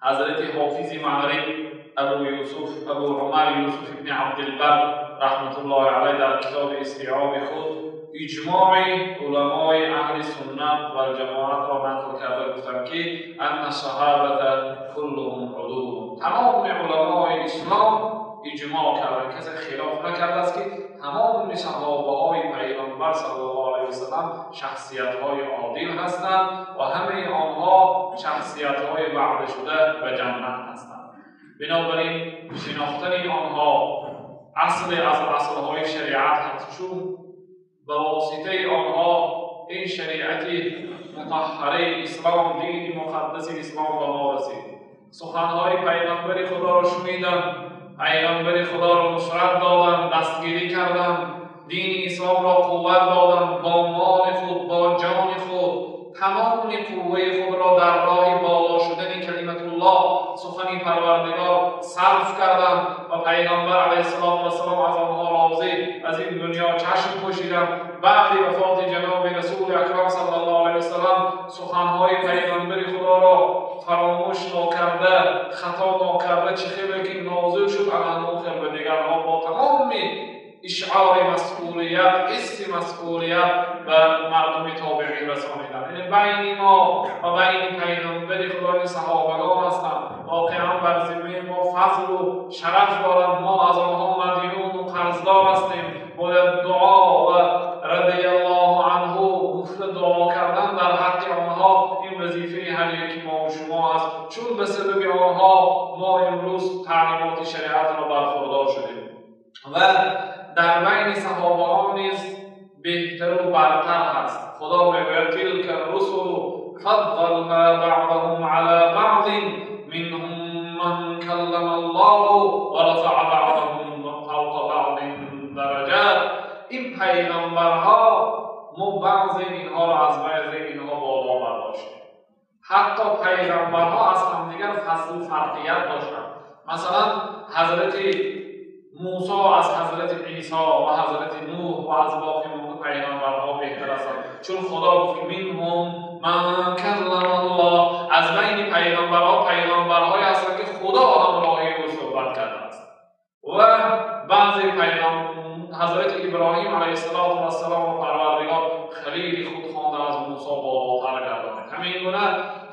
ҳазрати ҳофизи Мағриб Абу Юсуф Абу Умар Юсуф ибни Абдилбар раҳматуллоҳи алайҳ дар китоби Истиъоби худ иҷмои уламои аҳли суннат валҷамоатро нақл карда гуфтанд, ки анна саҳобата куллуҳум удул, тамоми уламои ислом иҷмоъ карданд, касе хилоф накардааст, ки тамоми саҳобаҳои пайғамбар саллаллоҳу алайҳи васаллам шахсиятҳои одил ҳастанд ва ҳамаи онҳо шахсиятҳои ваъдашуда ба ҷаннат ҳастанд. Бинобар ин шинохтани онҳо асле аз аслҳои шариат ҳаст, чун ба воситаи онҳо ин шариати мутаҳҳараи ислом, дини муқаддаси ислом ба мо расид. Суханҳои пайғамбари худоро шуниданд, пайғамбари худоро нусрат доданд, дастгирӣ карданд, дини исломро қувват доданд, бо моли худ, бо ҷони худ тамоми қувваи худро дар роҳи боло шудани калиматуллоҳ, сухани Парвардигор сарф карданд ва пайғамбар алайҳиссалоту вассалом аз онҳо розӣ аз ин дунё чашм пӯшиданд. Баъди вафоти ҷаноби расули акрам саллаллоҳу алайҳи васаллам суханҳои пайғамбари худоро фаромӯш нокарда, хато нокарда, чӣ хеле ки нозил шуд, ана ҳамон хел ба дигарҳо бо тамоми ишъори масъулият, ҳисси масъулият ба мардуми тобеъин расониданд. Яъне байни мо ва байни пайғамбари худои саҳобагон ҳастанд. Воқеан бар зиммаи мо фазлу шараф доранд, мо аз онҳо мадюну қарздор ҳастем. Бояд дуо ва радиаллоҳу анҳу гуфта дуо кардан дар ҳаққи онҳо ин вазифаи ҳар яки мо ва шумо аст, чун ба сабаби онҳо мо имрӯз таълимоти шариатро бархурдор шудем. Ва дар байни саҳобаҳо низ беҳтару бартар ҳаст. Худо мегӯяд: тилка русулу фаддална баъдаҳум ала баъдин минҳум ман каллама Аллоҳу ва рафаъа баъдаҳум фавқа баъдин дараҷат. Ин пайғамбарҳо мо баъзе инҳоро аз баъзе инҳо боло бардоштем. Ҳатто пайғамбарҳо аз ҳамдигар фазлу фарқият доштанд. Масалан, ҳазрати Мусо аз ҳазрати Исо ва ҳазрати Нӯҳ ва аз боқӣ монда пайғамбарҳо беҳтар ҳастанд, чун Худо гуфт, ки минҳум ман каллама Аллоҳ, аз байни пайғамбарҳо пайғамбарҳое ҳастанд, ки Худо ҳамроҳи ӯ суҳбат кардааст. Ва баъзе ҳазрати Иброҳим алайҳиссалоту вассаломро Парвардигор халили худ хонда аз Мусо болотар гардонид. Ҳамин гуна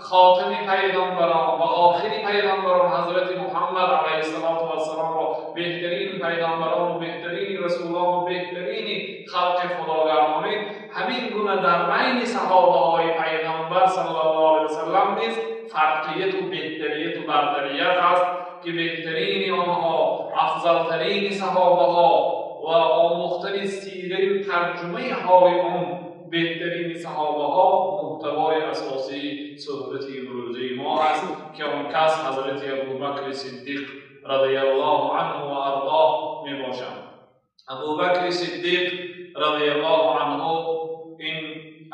хотами пайғамбарон ва охири пайғамбарон ҳазрати Муҳаммад алайҳиссалоту вассаломро беҳтарин пайғамбарон ва беҳтарини расулон ва беҳтарини халқи Худо гардонид. Ҳамин гуна дар байни саҳобаҳои пайғамбар саллаллоҳу алайҳи васаллам низ фарқияту беҳтарияту бартарият ҳаст, ки беҳтарини онҳо, афзалтарини саҳобаҳо ва омӯхтани сираю тарҷумаи ҳоли он беҳтарини саҳобаҳо муҳтавои асосии суҳбати имрӯзаи мо аст, ки он кас ҳазрати Абубакри Сиддиқ радиаллоҳу анҳу ва ардоҳ мебошанд. Абубакри Сиддиқ радиаллоҳу анҳу, ин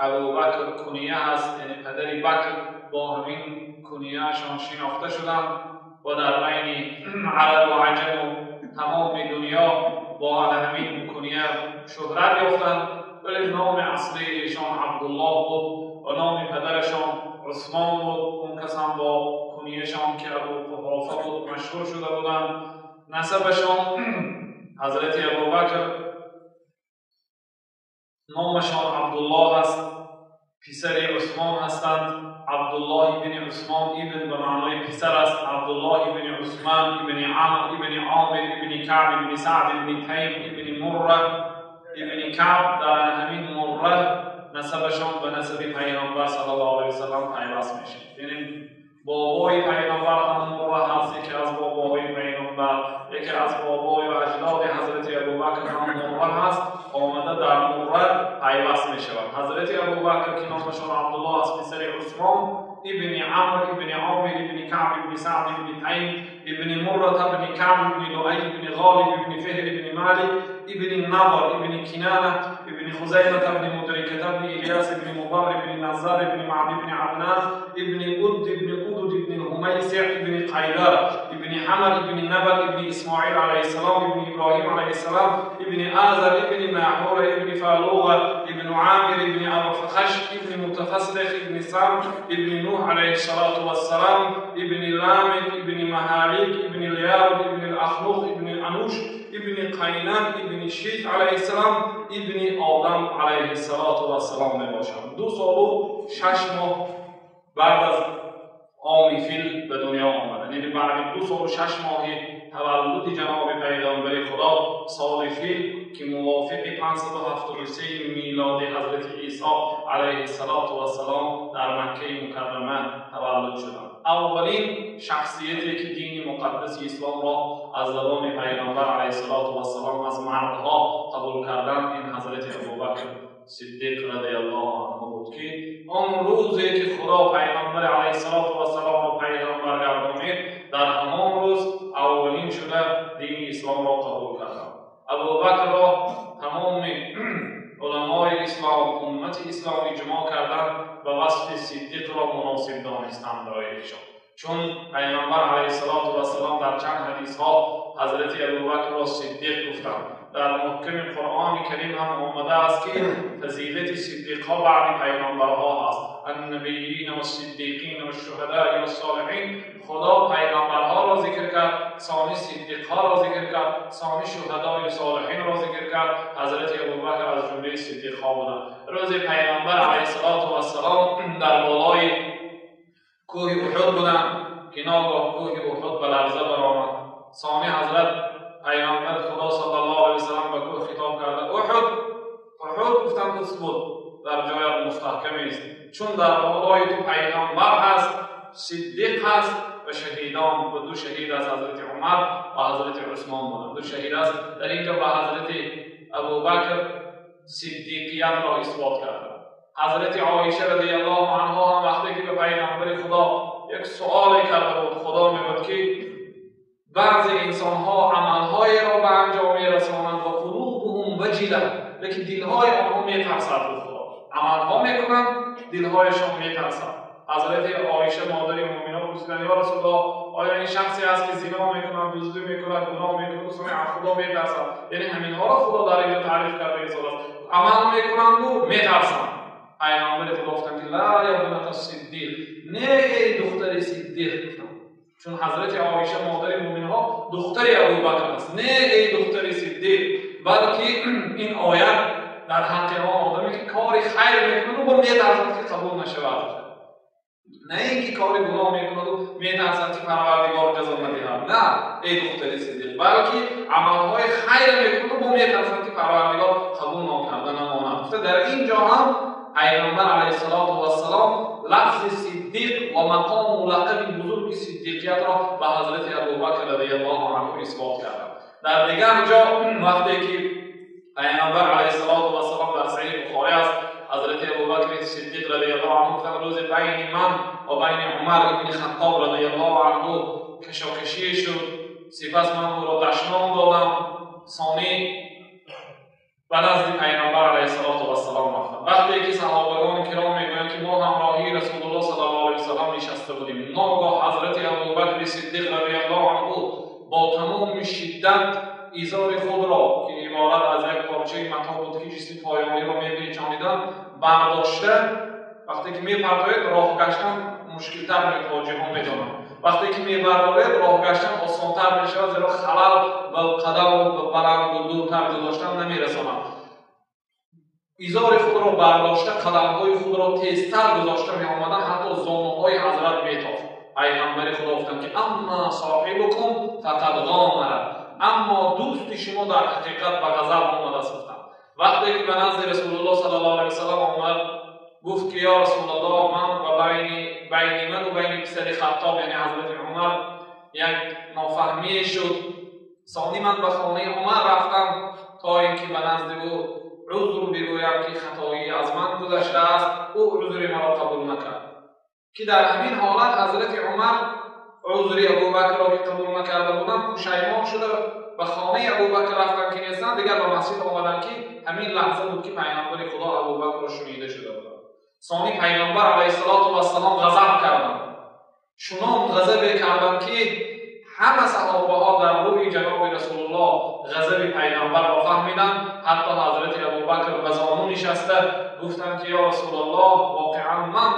Абубакр куния ҳаст, яъне падари Бакр бо ҳамин кунияашон шинохта шуданд ва дар байни арабу аҷаму тамоми дунё бо ҳамин куния шӯҳрат ёфтанд. Вале номи аслии эшон Абдуллоҳ буд ва номи падарашон Усмон буд. Он кас ҳам бо кунияшон, ки Абу Қуҳофа буд, машҳур шуда буданд. Насабашон ҳазрати Абубакр номашон Абдуллоҳ аст, писари Усмон ҳастанд. Абдуллоҳ ибни Усмон, ибн ба маънои писар аст. Абдуллоҳ ибни Усман ибни Амр ибни Омир ибни Каъб ибни Саъд ибни Тайм ибни Мурра ибни Каъб. Дар ҳамин Мурра насабашон ба насаби пайғамбар саллаллоҳу алайҳи васаллам пайваст мешавад. Яъне бобои пайғамбар ҳам Мурра ҳаст, яке аз бобоҳои пайғамбар, яке аз бобою аҷдоди ҳазрати Абубакр ҳам Мурра ҳаст, омада дар Мурра пайваст мешавад. Ҳазрати Абубакр, ки номашон Абдуллоҳ аст, писари Усмон ибни Амр ибни Омир ибни Каъб ибни Саъд ибни Тайм ибни Муррата ибни Каъб ибни Луай ибни Ғолиб ибни Фиҳр ибни Малик ибни Надр ибни Кинана ибни Хузаймата ибни Мудриката ибни Илёс ибни Мудар ибни Назар ибни Маъд ибни Аднан ибни Уд ибни Удуд ибни Ҳумайсиъ ибни Қайдар ибни Ҳамар ибни Набал ибни Исмоил алайҳиссалом ибни Иброҳим алайҳиссалом ибни Азар ибни Наҳура ибни Фалуға ибни Амир ибни Арфахшад ибни Мутафаслих ибни Сам ибни Нуҳ алайҳиссалоту вассалам ибни Ламик ибни Маҳалик ибни Лиярд ибни Ахнух ибни Ануш ибни Қайнан ибни Шит алайҳиссалам ибни Одам алайҳиссалоту вассалам мебошанд. 2 солу 6 моҳ баъд аз оми фил ба дунё омаданд. Яъне баъди 2 солу 6 моҳи таваллуди ҷаноби пайғамбари Худо соли фил ки мувофиқи 573 милоди ҳазрати Исо алайҳиссалоту вассалом дар Маккаи Мукаррама таваллуд шуданд. Аввалин шахсияте ки дини муқаддаси исломро аз забони пайғамбар алайҳиссалоту вассалом аз мардҳо қабул карданд, ин ҳазрати Абубакр Сиддиқ радиаллоҳу анҳу буд, ки он рӯзе ки Худо пайғамбар алайҳиссалоту вассаломро пайғамбар гардонид, дар ҳамон рӯз аввалин шуда дини исломро қабул карданд. Абубакрро тамоми уламои ислом, уммати ислом иҷмоъ карданд ва васфи сиддиқро муносиб донистанд барои эшон. Чун пайғамбар алайҳиссалоту вассалом дар чанд ҳадисҳо ҳазрати Абубакрро сиддиқ гуфтанд. Дар муҳками Қуръони Карим ҳам омадааст, ки фазилати сиддиқҳо баъди пайғамбарҳо ҳаст. Аннабиин вассиддиқин вашшуҳадои вассолиҳин. Худо пайғамбарҳоро зикр кард, сони сиддиқҳоро зикр кард, сони шуҳадои солиҳинро зикр кард. Ҳазрати Абубакр аз ҷумлаи сиддиқҳо буданд. Рӯзи пайғамбар алайҳиссалоту вассалом дар болои кӯҳи Уҳуд буданд, ки ногоҳ кӯҳи Уҳуд ба ларза баромад. Сони ҳазрат пайғамбар Худо саллаллоҳу алайҳи васаллам ба кӯҳ хитоб карда: Уҳуд, Уҳуд, гуфтанд, усбут, дар ҷоят мустаҳкам аст, чун дар болои ту пайғамбар ҳаст, сиддиқ ҳаст ва шаҳидон, ва 2 шаҳид аз ҳазрати Умар ва ҳазрати Усмон буданд. 2 шаҳид аст. Дар инҷо ба ҳазрати Абубакр сиддиқиятро исбот карданд. Ҳазрати Оиша радиаллоҳу анҳо ҳам вақте ки ба пайғамбари Худо як суоле карда буд, Худо мегӯяд, ки баъзе инсонҳо амалҳоеро ба анҷом мерасонанд ва қулубуҳум ваҷила, лекин дилҳои онҳо метарсад. Худо амалҳо мекунанд, дилҳояшон метарсад. Ҳазрати Оиша модари муъминон пурсиданд: ё Расулуллоҳ, оё ин шахсе аст ки зино мекунад, дуздӣ мекунад, гуноҳ мекунад, аз Худо метарсад? Яъне ҳаминҳоро Худо дар инҷо таъриф карда истодааст. Амал мекунанду метарсанд. Пайғамбари Худо гуфтанд, ки ла ябната сиддиқ, не эй духтари сиддиқ, гуфтанд. Чун ҳазрати Оиша модари муъминҳо духтари Абубакр аст. Не эй духтари сиддиқ, балки ин оят дар ҳаққи он одаме ки кори хайр мекунаду бо метарсад, ки қабул нашавад, на ин ки кори гуноҳ мекунаду метарсад, ки Парвардигор ҷазо надиҳад. На эй духтари сиддиқ, балки амалҳои хайр мекунаду бо метарсад, ки Парвардигор қабул нокарда намонад. Гуфта дар ин ҷо ҳам пайғамбар алайҳиссалоту вассалом лафзи сиддиқ ва мақому лақаби бузурги сиддиқиятро ба ҳазрати Абубакр радиаллоҳу анҳу исбот карданд. Дар дигар ҷо вақте ки пайғамбар алайҳиссалоту вассалом дар Саҳиҳи Бухорӣ аст, ҳазрати Абубакри Сиддиқ радиаллоҳу анҳу гуфтанд: рӯзи байни ман ва байни Умар ибни Хаттоб радиаллоҳу анҳу кашокашие шуд, сипас ман ӯро дашном додам, сони ба назди пайғамбар алайҳиссалоту вассалом рафтам. Вақте ки саҳобагони киром мегӯянд, ки мо ҳамроҳии Расулуллоҳ саллаллоҳу алайҳи васаллам нишаста будем, ногоҳ ҳазрати Абубакри Сиддиқ радиаллоҳу анҳу бо тамоми шиддат изори худро, ки иборат аз як порчаи матоъ буд, ки ҷисми поёниро мепечониданд, бардошта, вақте ки мепартоед, роҳ гаштан мушкилтар тоҷиҳон медонанд. Вақте ки мебардоред, роҳ гаштан осонтар мешавад, зеро халал ба қадаму баланду дуртар гузоштан намерасонад. Изори худро бардошта, қадамҳои худро тезтар гузошта меомаданд, ҳатто зонуҳои ҳазрат метофт. Пайғамбари Худо гуфтанд, ки амма соҳибукум фақад ғомара, аммо дӯсти шумо дар ҳақиқат ба ғазаб омадааст, гуфтанд. Вақте ки ба назди Расулуллоҳ саллаллоҳу алайҳи васаллам омад, гуфт, ки ё Расулуллоҳ, ман ва байни ман ва байни писари Хаттоб, яъне ҳазрати Умар, як нофаҳмие шуд. Сони ман ба хонаи Умар рафтам, то ин ки ба назди ӯ узр бигӯям, ки хатоӣ аз ман гузаштааст. Ӯ узри маро қабул накард. Ки дар ҳамин ҳолат ҳазрати Умар узри Абубакрро ки қабул накарда буданд, пушаймон шуда ба хонаи Абубакр рафтанд, ки нестанд, дигар ба масҷид омаданд, ки ҳамин лаҳза буд, ки пайғамбари Худо Абубакрро шунида шуда буданд. Сони пайғамбар алайҳиссалоту вассалом ғазаб карданд. Чунон ғазабе карданд, ки ҳама саҳобаҳо дар рӯи ҷаноби Расулуллоҳ ғазаби пайғамбарро фаҳмиданд. Ҳатто ҳазрати Абубакр ба зону нишаста гуфтанд ки ё Расулуллоҳ, воқеан ман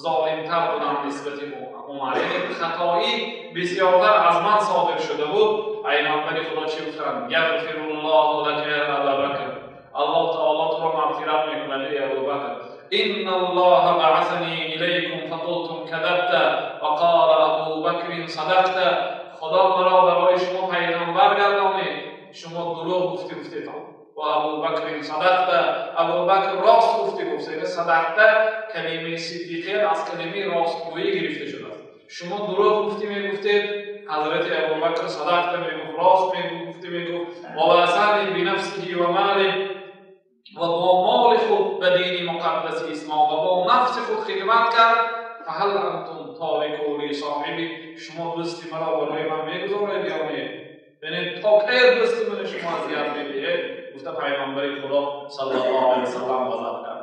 золимтар будам нисбати Умар, яъне хатоӣ бисёртар аз ман содир шуда буд. Пайғамбари Худо чӣ гуфтанд? Яғфируллоҳу лака я Абубакр, Аллоҳ таоло туро мағфират мекунад эй Абубакр. إن الله بعثني إليكم فقلتم كذبت وقال أبو بكر صدقت. خدا مرا برای شما پیغمبر گردانید، شما دروغ گفتی گفتیتان و ابوبکر صدقت، ابوبکر راست گفتی گفت. یعنی صدقت کلمه صدیقیت از کلمه راستگویی گرفته شده است. شما دروغ گفتی میگفتید، حضرت ابوبکر صدقت میگفت، راست میگفتی میگفت. و بعثنی بنفسه و ماله، و با مال خود به دین مقدس اسلام و با نفس خود خدمت کرد. فهل انتم تارکو لی صاحبی، شما دوستی مرا برای من میگذارید یا نه؟ یعنی تا کی دوستی من شما اذیت میدهید؟ گفته پیغمبر خدا صلی الله علیه وسلم غضب کرد.